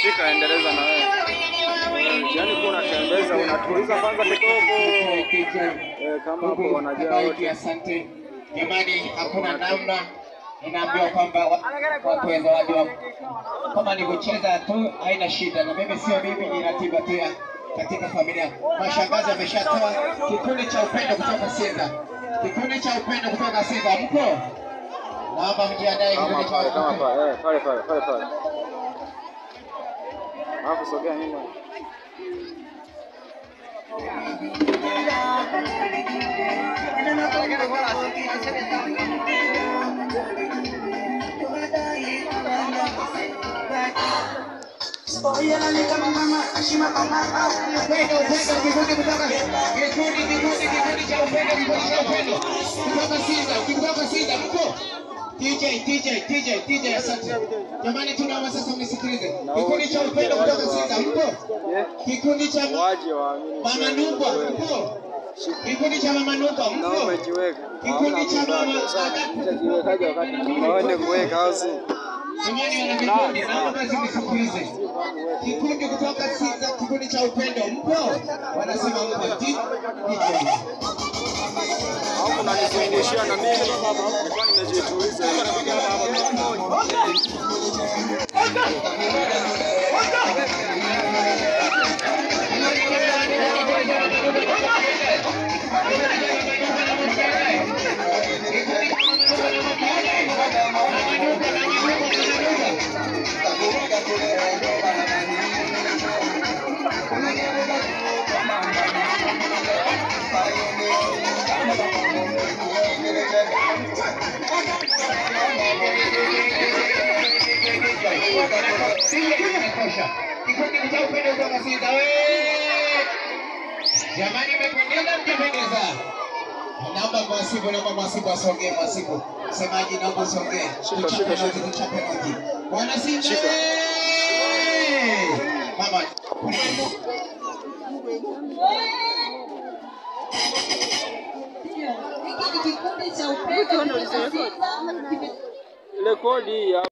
Shika, endeleza na wewe. Yaani kuna tembeza unatuliza kwanza kidogo. Kama hapo wanajaa wote. Asante. Jamani, hakuna namna. Ninaambiwa kwamba watu zawadi wa kama ni kucheza tu haina shida, na mimi sio mimi, ni ratiba tu katika familia. Mashangazi ameshatoa kikundi cha upendo kutoka Sinza. Kikundi cha upendo kutoka Sinza mko? Naomba mjiandae kama pale, kama pale. Pale pale pale pale. Alafu sogea nyuma. Kikundi cha upendo, kikundi cha upendo kutoka Sinza, kutoka Sinza mko? DJ DJ DJ DJ, asante. Jamani, tunaomba sasa mnisikilize. Kikundi cha upendo kutoka Sinza mko? Kikundi cha Mama Nungwa mko? Kikundi cha Mama Nungwa mko? Kikundi cha Mama Waende kuweka au si? Jamani, wana vikundi, naomba basi mnisikilize. Kikundi kutoka Sinza, kikundi cha upendo mpo? Wanasema mpo. DJ hapo unanizungushia na mimi nilikuwa nimejituliza. Kikundi cha upendo kutoka Sinza we. Jamani, mmependeza, mjapendeza. Naomba mwasibu, naomba mwasibu asongee, mwasibu. Semaji, naomba usongee. Tuchape noti, tuchape noti. Wana Sinza we. Mama. Hiki ni kikundi cha upendo kutoka Sinza. Rekodi.